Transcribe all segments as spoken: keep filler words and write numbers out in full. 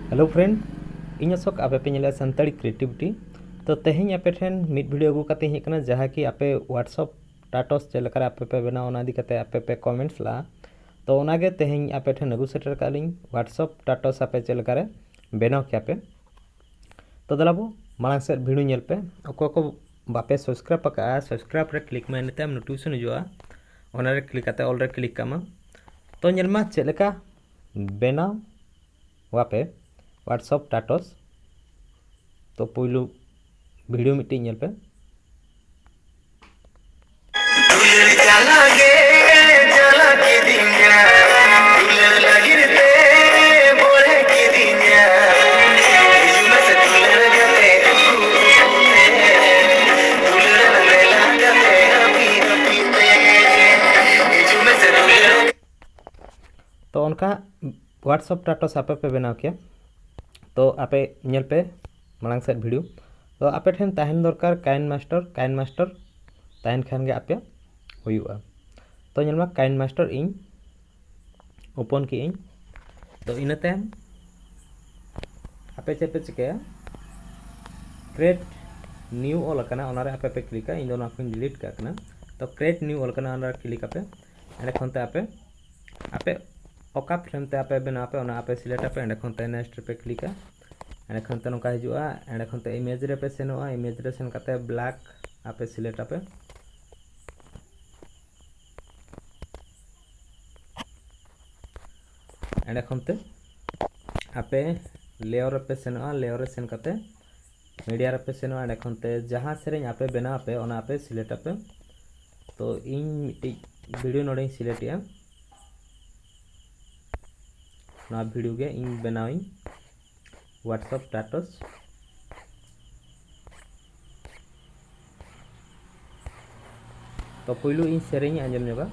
Hello friend, ᱤᱧ ᱚᱥᱳᱠ, ᱟᱯᱮ ᱯᱮ ᱧᱮᱞᱮᱫᱼᱟ ᱥᱟᱱᱛᱟᱲᱤ Creativity᱾ ᱛᱚ ᱛᱮᱦᱮᱧ ᱟᱯᱮ ᱴᱷᱮᱱ ᱢᱤᱫ video ᱟᱹᱜᱩ ᱠᱟᱛᱮ ᱤᱧ ᱦᱮᱡ ᱟᱠᱟᱱᱟ, ᱡᱟᱦᱟᱸ ᱠᱤ ᱟᱯᱮ WhatsApp status ᱪᱮᱫ ᱞᱮᱠᱟᱨᱮ ᱟᱯᱮ ᱯᱮ ᱵᱮᱱᱟᱣᱟ, ᱚᱱᱟ ᱤᱫᱤ ᱠᱟᱛᱮ ᱟᱯᱮ ᱯᱮ comments ᱞᱟᱜᱼᱟ᱾ ᱛᱚ ᱚᱱᱟᱜᱮ ᱛᱮᱦᱮᱧ ᱟᱯᱮ ᱴᱷᱮᱱ ᱟᱹᱜᱩ ᱥᱮᱴᱮᱨ ᱟᱠᱟᱫ ᱞᱤᱧ, WhatsApp status ᱟᱯᱮ ᱪᱮᱫ ᱞᱮᱠᱟᱨᱮ ᱵᱮᱱᱟᱣ ᱠᱮᱭᱟ ᱯᱮ᱾ ᱛᱚ ᱫᱮᱞᱟ ᱵᱚ ᱢᱟᱲᱟᱝ ᱥᱮᱫ video ᱧᱮᱞ ᱯᱮ᱾ ᱚᱠᱚᱭ ᱠᱚ ᱵᱟᱯᱮ subscribe ᱟᱠᱟᱫᱼᱟ, subscribe ᱨᱮ click ᱢᱮ, ᱤᱱᱟᱹ ᱛᱟᱭᱚᱢ notification ᱦᱤᱡᱩᱜᱼᱟ, ᱚᱱᱟ ᱨᱮ click ᱠᱟᱛᱮ all ᱨᱮ click ᱠᱟᱜ ᱢᱟ᱾ ᱛᱚ ᱧᱮᱞ ᱢᱟ ᱪᱮᱫ ᱞᱮᱠᱟ ᱵᱮᱱᱟᱣ ᱟᱯᱮ WhatsApp status᱾ ᱛᱚ ᱯᱩᱭᱞᱩ video ᱢᱤᱫᱴᱤᱡ ᱧᱮᱞ ᱯᱮ᱾ ᱫᱩᱞᱟᱹᱲ ᱡᱟᱞᱟ ᱜᱮ ᱡᱟᱞᱟ ᱠᱤᱫᱤᱧᱟ, ᱫᱩᱞᱟᱹᱲ ᱞᱟᱹᱜᱤᱫ ᱛᱮ ᱵᱚᱲᱦᱮ ᱠᱤᱫᱤᱧᱟ᱾ ᱦᱤᱡᱩᱜ ᱢᱮᱥᱮ ᱫᱩᱞᱟᱹᱲ ᱜᱟᱛᱮ, ᱫᱩᱞᱟᱹᱲ ᱢᱮᱞᱟ ᱠᱟᱛᱮ ᱦᱟᱹᱯᱤ ᱦᱟᱹᱯᱤ ᱛᱮ᱾ ᱦᱤᱡᱩᱜ ᱢᱮᱥᱮ ᱫᱩᱞᱟᱹᱲ᱾ ᱛᱚ ᱚᱱᱠᱟ WhatsApp status ᱟᱯᱮ ᱯᱮ ᱵᱮᱱᱟᱣ ᱠᱮᱭᱟ᱾ ᱛᱚ ᱟᱯᱮ ᱧᱮᱞ ᱯᱮ ᱢᱟᱲᱟᱝ ᱥᱮᱫ video᱾ ᱛᱚ ᱟᱯᱮ ᱴᱷᱮᱱ ᱛᱟᱦᱮᱱ ᱫᱚᱨᱠᱟᱨ KineMaster, KineMaster ᱛᱟᱦᱮᱱ ᱠᱷᱟᱱ ᱜᱮ ᱟᱯᱮ ᱦᱩᱭᱩᱜᱼᱟ᱾ ᱛᱚ ᱧᱮᱞ ᱢᱟ KineMaster ᱤᱧ open ᱠᱮᱜ ᱟᱹᱧ᱾ ᱛᱚ ᱤᱱᱟᱹ ᱛᱟᱭᱚᱢ ᱟᱯᱮ ᱪᱮᱫ ᱯᱮ ᱪᱤᱠᱟᱹᱭᱟ, create new ᱚᱞ ᱟᱠᱟᱱᱟ, ᱚᱱᱟᱨᱮ ᱟᱯᱮ ᱯᱮ clickᱟ᱾ ᱤᱧ ᱫᱚ ᱱᱚᱣᱟ ᱠᱚᱧ delete ᱠᱟᱜ ᱠᱟᱱᱟ᱾ ᱛᱚ create new ᱚᱞ ᱟᱠᱟᱱᱟ, ᱚᱱᱟᱨᱮ click ᱟᱯᱮ᱾ ᱮᱸᱰᱮ ᱠᱷᱚᱱ ᱛᱮ ᱟᱯᱮ, ᱟᱯᱮ ᱚᱠᱟ frame ᱛᱮ ᱟᱯᱮ ᱵᱮᱱᱟᱣ ᱟᱯᱮ, ᱚᱱᱟ ᱟᱯᱮ select ᱟᱯᱮ᱾ ᱮᱸᱰᱮ ᱠᱷᱚᱱ ᱛᱮ next ᱨᱮᱯᱮ clickᱟ᱾ ᱮᱸᱰᱮ ᱠᱷᱚᱱ ᱛᱮ ᱱᱚᱝᱠᱟ ᱦᱤᱡᱩᱜᱼᱟ᱾ ᱮᱸᱰᱮ ᱠᱷᱚᱱ ᱛᱮ image ᱨᱮᱯᱮ ᱥᱮᱱᱚᱜᱼᱟ᱾ Image ᱨᱮ ᱥᱮᱱ ᱠᱟᱛᱮ black ᱟᱯᱮ select ᱟᱯᱮ᱾ ᱮᱸᱰᱮ ᱠᱷᱚᱱ ᱛᱮ ᱟᱯᱮ layer ᱨᱮᱯᱮ ᱥᱮᱱᱚᱜᱼᱟ᱾ Layer ᱨᱮ ᱥᱮᱱ ᱠᱟᱛᱮ media ᱨᱮᱯᱮ ᱥᱮᱱᱚᱜᱼᱟ᱾ ᱮᱸᱰᱮ ᱠᱷᱚᱱ ᱛᱮ ᱡᱟᱦᱟᱸ ᱥᱮᱨᱮᱧ ᱟᱯᱮ ᱵᱮᱱᱟᱣ ᱟᱯᱮ, ᱚᱱᱟ ᱟᱯᱮ select ᱟᱯᱮ᱾ ᱛᱚ ᱤᱧ ᱢᱤᱫᱴᱤᱡ video ᱱᱚᱰᱮᱧ select ᱮᱜᱼᱟ᱾ ᱱᱚᱣᱟ video ᱜᱮ ᱤᱧ ᱵᱮᱱᱟᱣᱤᱧ WhatsApp status᱾ ᱛᱚ ᱯᱩᱭᱞᱩ ᱤᱧ ᱥᱮᱨᱮᱧ ᱟᱸᱡᱚᱢ ᱧᱚᱜᱟ᱾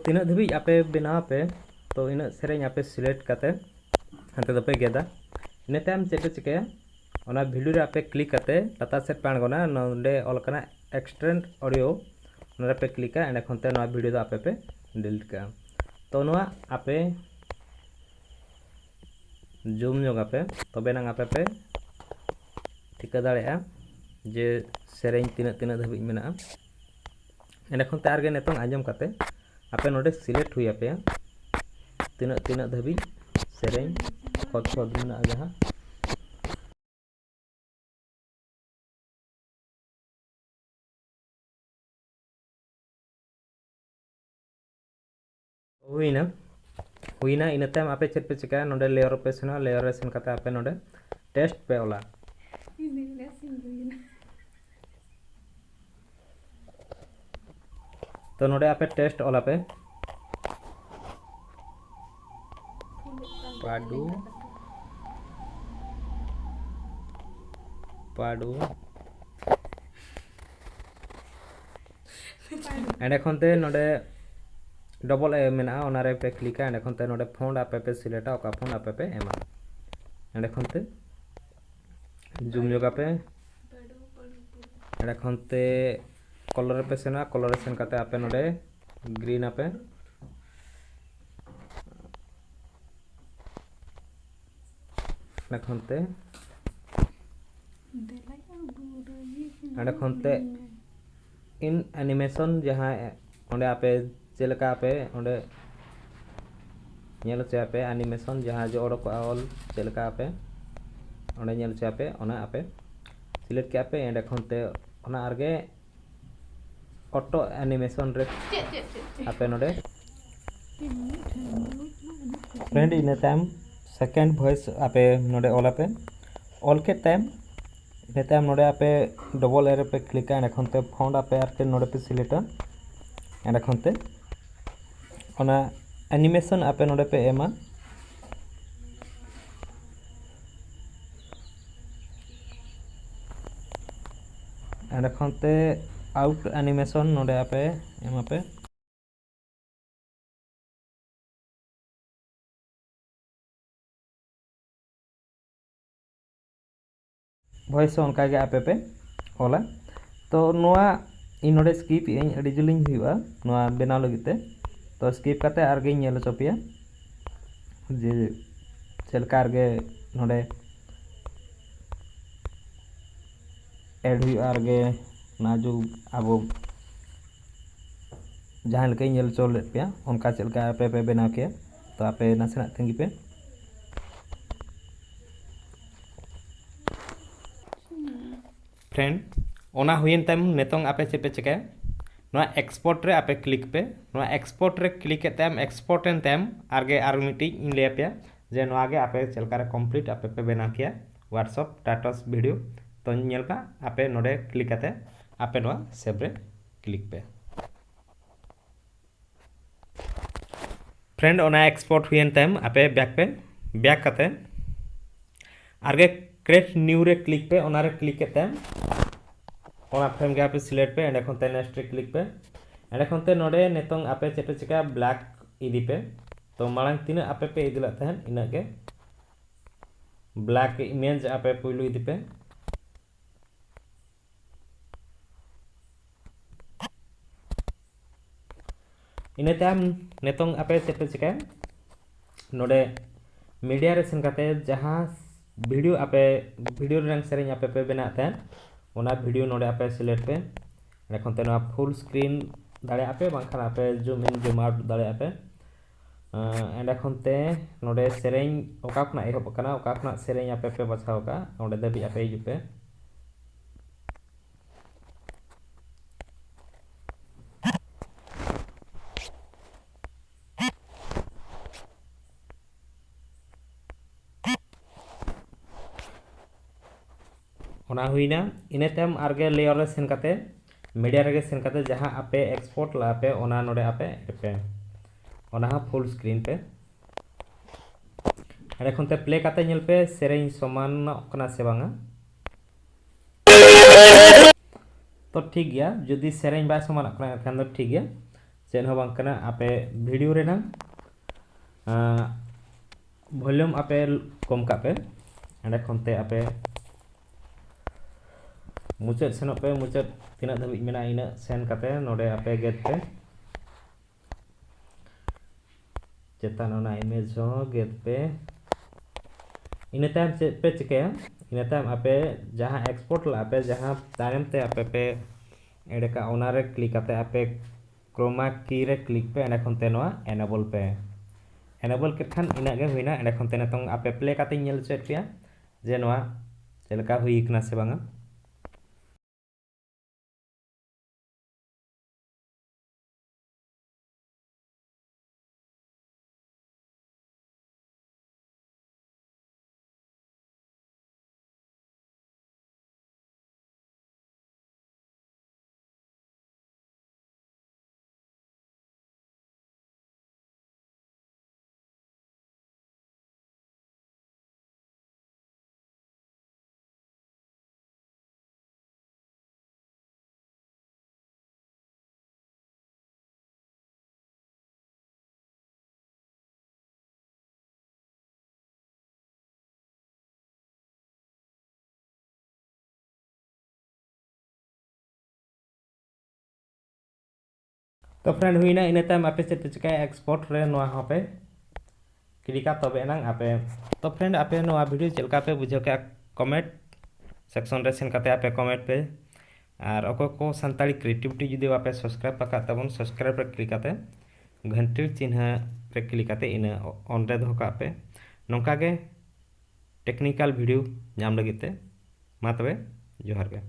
ᱛᱤᱱᱟᱹᱜ ᱫᱷᱟᱹᱵᱤᱡ ᱟᱯᱮ ᱵᱮᱱᱟᱣ ᱟᱯᱮ, ᱛᱚ ᱤᱱᱟᱹᱜ ᱥᱮᱨᱮᱧ ᱟᱯᱮ select ᱠᱟᱛᱮ ᱦᱟᱱᱛᱮ ᱫᱚᱯᱮ ᱜᱮᱫᱟ᱾ ᱤᱱᱟᱹ ᱛᱟᱭᱚᱢ ᱪᱮᱫ ᱯᱮ ᱪᱤᱠᱟᱹᱭᱟ, ᱚᱱᱟ video ᱨᱮ ᱟᱯᱮ click ᱠᱟᱛᱮ ᱞᱟᱛᱟᱨ ᱥᱮᱫ ᱯᱮ ᱟᱬᱜᱚᱱᱟ, ᱱᱚᱰᱮ ᱚᱞ ᱠᱟᱱᱟ extract audio, ᱚᱱᱟ ᱨᱮᱯᱮ clickᱟ᱾ ᱮᱸᱰᱮ ᱠᱷᱚᱱ ᱛᱮ ᱱᱚᱣᱟ video ᱫᱚ ᱟᱯᱮ ᱯᱮ delete ᱠᱟᱜᱼᱟ᱾ ᱛᱚ ᱱᱚᱣᱟ ᱟᱯᱮ zoom ᱧᱚᱜ ᱟᱯᱮ, ᱛᱚᱵᱮ ᱱᱟᱝ ᱟᱯᱮ ᱯᱮ ᱴᱷᱤᱠᱟᱹ ᱫᱟᱲᱮᱭᱟᱜᱼᱟ ᱡᱮ ᱥᱮᱨᱮᱧ ᱛᱤᱱᱟᱹᱜ ᱛᱤᱱᱟᱹᱜ ᱫᱷᱟᱹᱵᱤᱡ ᱢᱮᱱᱟᱜᱼᱟ᱾ ᱮᱸᱰᱮ ᱠᱷᱚᱱ ᱛᱮ ᱟᱨᱜᱮ ᱱᱤᱛᱚᱝ ᱟᱸᱡᱚᱢ ᱠᱟᱛᱮ ᱟᱯᱮ ᱱᱚᱰᱮ select ᱦᱩᱭ ᱟᱯᱮᱭᱟ ᱛᱤᱱᱟᱹᱜ ᱛᱤᱱᱟᱹᱜ ᱫᱷᱟᱹᱵᱤᱡ ᱥᱮᱨᱮᱧ ᱠᱷᱚᱛ ᱠᱷᱚᱛ ᱢᱮᱱᱟᱜᱼᱟ ᱡᱟᱦᱟᱸ᱾ ᱦᱩᱭᱱᱟ, ᱦᱩᱭᱱᱟ᱾ ᱤᱱᱟᱹ ᱛᱟᱭᱚᱢ ᱟᱯᱮ ᱪᱮᱫ ᱯᱮ ᱪᱤᱠᱟᱹᱭᱟ, ᱱᱚᱰᱮ layer ᱯᱮ ᱥᱮᱱᱚᱜᱼᱟ, layer ᱨᱮ ᱥᱮᱱ ᱠᱟᱛᱮ ᱟᱯᱮ ᱱᱚᱰᱮ test ᱯᱮ ᱚᱞᱟ᱾ ᱛᱚ ᱱᱚᱰᱮ ᱟᱯᱮ test ᱚᱞᱟᱯᱮ᱾ ᱯᱟᱰᱩ, ᱯᱟᱰᱩ᱾ ᱮᱸᱰᱮ ᱠᱷᱚᱱ ᱛᱮ ᱱᱚᱰᱮ double A ᱢᱮᱱᱟᱜᱼᱟ, ᱚᱱᱟ ᱨᱮ ᱯᱮ clickᱟ᱾ ᱮᱸᱰᱮ ᱠᱷᱚᱱ ᱛᱮ ᱱᱚᱰᱮ font ᱟᱯᱮ ᱯᱮ selectᱟ, ᱚᱠᱟ font ᱟᱯᱮ ᱯᱮ ᱮᱢᱟ᱾ ᱮᱸᱰᱮ ᱠᱷᱚᱱ ᱛᱮ zoom ᱧᱚᱜᱟᱯᱮ᱾ ᱮᱸᱰᱮ ᱠᱷᱚᱱ ᱛᱮ color ᱨᱮᱯᱮ ᱥᱮᱱᱚᱜᱼᱟ, color ᱨᱮ ᱥᱮᱱ ᱠᱟᱛᱮ ᱟᱯᱮ ᱱᱚᱰᱮ green ᱟᱯᱮ᱾ ᱮᱸᱰᱮ ᱠᱷᱚᱱ ᱛᱮ, ᱮᱸᱰᱮ ᱠᱷᱚᱱ ᱛᱮ in animation ᱡᱟᱦᱟᱸ ᱚᱸᱰᱮ ᱟᱯᱮ ᱪᱮᱫ ᱞᱮᱠᱟ ᱟᱯᱮ ᱚᱸᱰᱮ ᱧᱮᱞ ᱦᱚᱪᱚᱭᱟᱯᱮ, animation ᱡᱟᱦᱟᱸ ᱡᱮ ᱚᱰᱚᱠᱚᱜᱼᱟ ᱚᱞ ᱪᱮᱫ ᱞᱮᱠᱟ ᱟᱯᱮ ᱚᱸᱰᱮ ᱧᱮᱞ ᱦᱚᱪᱚᱭᱟᱯᱮ, ᱚᱱᱟ ᱟᱯᱮ select ᱠᱮᱜᱼᱟ ᱯᱮ᱾ ᱮᱸᱰᱮ ᱠᱷᱚᱱ ᱛᱮ ᱚᱱᱟ ᱟᱨᱜᱮ auto animation ᱨᱮ ᱪᱮᱫ, ᱪᱮᱫ, ᱪᱮᱫ, ᱪᱮᱫ? ᱟᱯᱮ ᱱᱚᱰᱮ friend, ᱤᱱᱟᱹ ᱛᱟᱭᱚᱢ second voice ᱟᱯᱮ ᱱᱚᱰᱮ ᱚᱞᱟᱯᱮ᱾ ᱚᱞ ᱠᱮᱫ ᱛᱟᱭᱚᱢ, ᱤᱱᱟᱹ ᱛᱟᱭᱚᱢ ᱱᱚᱰᱮ ᱟᱯᱮ double A ᱨᱮᱯᱮ clickᱟ, ᱮᱸᱰᱮ ᱠᱷᱚᱱ ᱛᱮ font ᱟᱯᱮ ᱟᱨ ᱱᱚᱰᱮ ᱯᱮ selectᱟ᱾ ᱮᱸᱰᱮ ᱠᱷᱚᱱ ᱛᱮ ᱚᱱᱟ animation ᱟᱯᱮ ᱱᱚᱰᱮ ᱯᱮ ᱮᱢᱟ᱾ ᱮᱸᱰᱮ ᱠᱷᱚᱱ ᱛᱮ out animation ᱱᱚᱰᱮ ᱟᱯᱮ ᱮᱢᱟᱯᱮ᱾ ᱵᱷᱚᱭᱮᱥ ᱦᱚᱸ ᱚᱱᱠᱟ ᱜᱮ ᱟᱯᱮ ᱯᱮ ᱚᱞᱟ᱾ ᱛᱚ ᱱᱚᱣᱟ ᱤᱧ ᱱᱚᱰᱮ ᱥᱠᱤᱯ ᱮᱫᱟᱹᱧ, ᱟᱹᱰᱤ ᱡᱤᱞᱤᱧ ᱦᱩᱭᱩᱜᱼᱟ ᱱᱚᱣᱟ ᱵᱮᱱᱟᱣ ᱞᱟᱹᱜᱤᱫ ᱛᱮ᱾ ᱛᱚ ᱥᱠᱤᱯ ᱠᱟᱛᱮ ᱟᱨᱜᱮᱧ ᱧᱮᱞ ᱦᱚᱪᱚ ᱯᱮᱭᱟ ᱡᱮ ᱪᱮᱫ ᱞᱮᱠᱟ ᱟᱨᱜᱮ ᱱᱚᱰᱮ ᱮᱰ ᱦᱩᱭᱩᱜᱼᱟ ᱟᱨᱜᱮ ᱚᱱᱟ ᱡᱩ ᱟᱵᱚ ᱡᱟᱦᱟᱸ ᱞᱮᱠᱟᱧ ᱧᱮᱞ ᱦᱚᱪᱚ ᱞᱮᱫ ᱯᱮᱭᱟ, ᱚᱱᱠᱟ ᱪᱮᱫ ᱞᱮᱠᱟ ᱟᱯᱮ ᱯᱮ ᱵᱮᱱᱟᱣ ᱠᱮᱭᱟ᱾ ᱛᱚ ᱟᱯᱮ ᱱᱟᱥᱮᱱᱟᱜ ᱛᱟᱺᱜᱤ ᱯᱮ᱾ ᱯᱷᱨᱮᱱᱰ, ᱚᱱᱟ ᱦᱩᱭᱮᱱ ᱛᱟᱭᱚᱢ ᱱᱤᱛᱚᱝ ᱟᱯᱮ ᱪᱮᱫ ᱯᱮ ᱪᱤᱠᱟᱹᱭᱟ? ᱱᱚᱣᱟ ᱮᱠᱥᱯᱳᱨᱴ ᱨᱮ ᱟᱯᱮ ᱠᱞᱤᱠ ᱯᱮ᱾ ᱱᱚᱣᱟ ᱮᱠᱥᱯᱳᱨᱴ ᱨᱮ ᱠᱞᱤᱠ ᱠᱮᱫ ᱛᱟᱭᱚᱢ, ᱮᱠᱥᱯᱳᱨᱴ ᱮᱱ ᱛᱟᱭᱚᱢ ᱟᱨᱜᱮ ᱟᱨ ᱢᱤᱫᱴᱤᱡ ᱤᱧ ᱞᱟᱹᱭ ᱟᱯᱮᱭᱟ ᱡᱮ ᱱᱚᱣᱟ ᱜᱮ ᱟᱯᱮ ᱪᱮᱫ ᱞᱮᱠᱟ ᱨᱮ ᱠᱚᱢᱯᱞᱤᱴ ᱟᱯᱮ ᱯᱮ ᱵᱮᱱᱟᱣ ᱠᱮᱭᱟ WhatsApp status video᱾ ᱛᱚ ᱧᱮᱞ ᱯᱮ, ᱟᱯᱮ ᱱᱚᱰᱮ ᱠᱞᱤᱠ ᱠᱟᱛᱮ ᱟᱯᱮ ᱱᱚᱣᱟ ᱥᱮᱵᱷ ᱨᱮ ᱠᱞᱤᱠ ᱯᱮ᱾ ᱯᱷᱨᱮᱱᱰ, ᱚᱱᱟ ᱮᱠᱥᱯᱳᱨᱴ ᱦᱩᱭᱮᱱ ᱛᱟᱭᱚᱢ ᱟᱯᱮ ᱵᱮᱠ ᱯᱮ᱾ ᱵᱮᱠ ᱠᱟᱛᱮ ᱟᱨᱜᱮ ᱠᱨᱤᱭᱮᱴ ᱱᱤᱭᱩ ᱨᱮ ᱠᱞᱤᱠ ᱯᱮ᱾ ᱚᱱᱟ ᱨᱮ ᱠᱞᱤᱠ ᱠᱟᱛᱮ ᱚᱱᱟ ᱯᱷᱨᱮᱢ ᱜᱮ ᱟᱯᱮ ᱥᱤᱞᱮᱠᱴ ᱯᱮ᱾ ᱮᱸᱰᱮ ᱠᱷᱚᱱ ᱛᱮ ᱱᱮᱠᱥᱴ ᱨᱮ ᱠᱞᱤᱠ ᱯᱮ᱾ ᱮᱸᱰᱮ ᱠᱷᱚᱱ ᱛᱮ ᱱᱚᱰᱮ ᱱᱤᱛᱚᱝ ᱟᱯᱮ ᱪᱮᱫ ᱯᱮ ᱪᱤᱠᱟᱹᱭᱟ, ᱵᱞᱮᱠ ᱤᱫᱤ ᱯᱮ᱾ ᱛᱚ ᱢᱟᱲᱟᱝ ᱛᱤᱱᱟᱹᱜ ᱟᱯᱮ ᱯᱮ ᱤᱫᱤ ᱞᱮᱫ ᱛᱟᱦᱮᱸᱫ ᱤᱱᱟᱹᱜ ᱜᱮ ᱵᱞᱮᱠ ᱤᱢᱮᱡᱽ ᱟᱯᱮ ᱯᱩᱭᱞᱩ ᱤᱫᱤ ᱯᱮ᱾ ᱤᱱᱟᱹ ᱛᱟᱭᱚᱢ ᱱᱤᱛᱚᱝ ᱟᱯᱮ ᱪᱮᱫ ᱯᱮ ᱪᱤᱠᱟᱹᱭᱟ, ᱱᱚᱰᱮ ᱢᱤᱰᱤᱭᱟ ᱨᱮ ᱥᱮᱱ ᱠᱟᱛᱮ ᱡᱟᱦᱟᱸ ᱵᱷᱤᱰᱤᱭᱳ ᱟᱯᱮ, ᱵᱷᱤᱰᱤᱭᱳ ᱨᱮᱱᱟᱜ ᱥᱮᱨᱮᱧ ᱟᱯᱮ ᱯᱮ ᱵᱮᱱᱟᱣᱮᱫ ᱛᱟᱦᱮᱸᱫ, ᱚᱱᱟ ᱵᱷᱤᱰᱤᱭᱳ ᱱᱚᱰᱮ ᱟᱯᱮ ᱥᱤᱞᱮᱠᱴ ᱯᱮ᱾ ᱮᱸᱰᱮ ᱠᱷᱚᱱ ᱛᱮ ᱱᱚᱣᱟ ᱯᱷᱩᱞ ᱥᱠᱨᱤᱱ ᱫᱟᱲᱮᱭᱟᱜᱼᱟ ᱯᱮ, ᱵᱟᱝᱠᱷᱟᱱ ᱟᱯᱮ ᱡᱩᱢ ᱤᱱ ᱡᱩᱢ ᱟᱣᱩᱴ ᱫᱟᱲᱮᱭᱟᱜᱼᱟ ᱯᱮ᱾ ᱟᱸ, ᱮᱸᱰᱮ ᱠᱷᱚᱱ ᱛᱮ ᱱᱚᱰᱮ ᱥᱮᱨᱮᱧ ᱚᱠᱟ ᱠᱷᱚᱱᱟᱜ ᱮᱦᱚᱵ ᱟᱠᱟᱱᱟ, ᱚᱠᱟ ᱠᱷᱚᱱᱟᱜ ᱥᱮᱨᱮᱧ ᱟᱯᱮ ᱯᱮ ᱵᱟᱪᱷᱟᱣ ᱟᱠᱟᱫᱼᱟ, ᱚᱸᱰᱮ ᱫᱷᱟᱹᱵᱤᱡ ᱟᱯᱮ ᱦᱤᱡᱩᱜ ᱯᱮ᱾ ᱚᱱᱟ ᱦᱩᱭᱱᱟ᱾ ᱤᱱᱟᱹ ᱛᱟᱭᱚᱢ ᱟᱨᱜᱮ ᱞᱮᱭᱟᱨ ᱨᱮ ᱥᱮᱱ ᱠᱟᱛᱮ, ᱢᱤᱰᱤᱭᱟ ᱨᱮᱜᱮ ᱥᱮᱱ ᱠᱟᱛᱮ ᱡᱟᱦᱟᱸ ᱟᱯᱮ ᱮᱠᱥᱯᱳᱨᱴ ᱞᱟᱜᱼᱟ ᱯᱮ, ᱚᱱᱟ ᱱᱚᱰᱮ ᱟᱯᱮ ᱮᱰ ᱯᱮ, ᱚᱱᱟ ᱦᱚᱸ ᱯᱷᱩᱞ ᱥᱠᱨᱤᱱ ᱯᱮ᱾ ᱮᱸᱰᱮ ᱠᱷᱚᱱ ᱛᱮ ᱯᱞᱮ ᱠᱟᱛᱮ ᱧᱮᱞ ᱯᱮ ᱥᱮᱨᱮᱧ ᱥᱚᱢᱟᱱᱚᱜ ᱠᱟᱱᱟ ᱥᱮ ᱵᱟᱝᱟ᱾ ᱛᱚ ᱴᱷᱤᱠ ᱜᱮᱭᱟ, ᱡᱩᱫᱤ ᱥᱮᱨᱮᱧ ᱵᱟᱭ ᱥᱚᱢᱟᱱᱚᱜ ᱠᱟᱱᱟ ᱮᱱᱠᱷᱟᱱ ᱫᱚ ᱴᱷᱤᱠ ᱜᱮᱭᱟ, ᱪᱮᱫ ᱦᱚᱸ ᱵᱟᱝ ᱠᱟᱱᱟ᱾ ᱟᱯᱮ ᱵᱷᱤᱰᱤᱭᱳ ᱨᱮᱱᱟᱝ ᱟᱸ, ᱵᱷᱚᱞᱤᱭᱩᱢ ᱟᱯᱮ ᱠᱚᱢ ᱠᱟᱜ ᱯᱮ᱾ ᱮᱸᱰᱮ ᱠᱷᱚᱱ ᱛᱮ ᱟᱯᱮ ᱢᱩᱪᱟᱹᱫ ᱥᱮᱱᱚᱜ ᱯᱮ, ᱢᱩᱪᱟᱹᱫ ᱛᱤᱱᱟᱹᱜ ᱫᱷᱟᱹᱵᱤᱡ ᱢᱮᱱᱟᱜᱼᱟ ᱤᱱᱟᱹᱜ ᱥᱮᱱ ᱠᱟᱛᱮ ᱱᱚᱰᱮ ᱟᱯᱮ ᱜᱮᱫ ᱯᱮ᱾ ᱪᱮᱛᱟᱱ ᱚᱱᱟ image ᱦᱚᱸ ᱜᱮᱫ ᱯᱮ᱾ ᱤᱱᱟᱹ ᱛᱟᱭᱚᱢ ᱪᱮᱫ ᱯᱮ ᱪᱤᱠᱟᱹᱭᱟ? ᱤᱱᱟᱹ ᱛᱟᱭᱚᱢ ᱟᱯᱮ ᱡᱟᱦᱟᱸ export ᱞᱟᱜᱼᱟ ᱯᱮ, ᱡᱟᱦᱟᱸ ᱛᱟᱭᱚᱢ ᱛᱮ ᱟᱯᱮ ᱯᱮ ᱮᱰ ᱠᱟᱜᱼᱟ, ᱚᱱᱟ ᱨᱮ click ᱠᱟᱛᱮ ᱟᱯᱮ chroma key ᱨᱮ click ᱯᱮ, ᱮᱸᱰᱮ ᱠᱷᱚᱱ ᱛᱮ ᱱᱚᱣᱟ enable ᱯᱮ᱾ Enable ᱠᱮᱫ ᱠᱷᱟᱱ ᱤᱱᱟᱹᱜ ᱜᱮ ᱦᱩᱭᱱᱟ᱾ ᱮᱸᱰᱮ ᱠᱷᱚᱱ ᱛᱮ ᱱᱤᱛᱚᱝ ᱟᱯᱮ play ᱠᱟᱛᱮᱧ ᱧᱮᱞ ᱦᱚᱪᱚᱭᱮᱫ ᱯᱮᱭᱟ ᱡᱮ ᱱᱚᱣᱟ ᱪᱮᱫ ᱞᱮᱠᱟ ᱦᱩᱭ ᱠᱟᱱᱟ ᱥᱮ ᱵᱟᱝᱟ᱾ ᱛᱚ friend, ᱦᱩᱭᱱᱟ᱾ ᱤᱱᱟᱹ ᱛᱟᱭᱚᱢ ᱟᱯᱮ ᱪᱮᱫ ᱯᱮ ᱪᱤᱠᱟᱹᱭᱟ, export ᱨᱮ ᱱᱚᱣᱟ ᱦᱚᱸᱯᱮ click ᱟ, ᱛᱚᱵᱮ ᱮᱱᱟᱝ ᱟᱯᱮ᱾ ᱛᱚ friend, ᱟᱯᱮ ᱱᱚᱣᱟ video ᱪᱮᱫ ᱞᱮᱠᱟ ᱯᱮ ᱵᱩᱡᱷᱟᱹᱣ ᱠᱮᱜᱼᱟ, comment section ᱨᱮ ᱥᱮᱱ ᱠᱟᱛᱮ ᱟᱯᱮ comment ᱯᱮ᱾ ᱟᱨ ᱚᱠᱚᱭ ᱠᱚ ᱥᱟᱱᱛᱟᱲᱤ creativity ᱡᱩᱫᱤ ᱵᱟᱯᱮ subscribe ᱟᱠᱟᱫ ᱛᱟᱵᱚᱱ, subscribe ᱨᱮ click ᱠᱟᱛᱮ ᱜᱷᱟᱱᱴᱤ ᱪᱤᱱᱦᱟᱹ ᱨᱮ click ᱠᱟᱛᱮ ᱤᱱᱟᱹ on ᱨᱮ ᱫᱚᱦᱚ ᱠᱟᱜ ᱯᱮ᱾ ᱱᱚᱝᱠᱟ ᱜᱮ technical video ᱧᱟᱢ ᱞᱟᱹᱜᱤᱫ ᱛᱮ᱾ ᱢᱟ ᱛᱚᱵᱮ, ᱡᱚᱦᱟᱨ ᱜᱮ᱾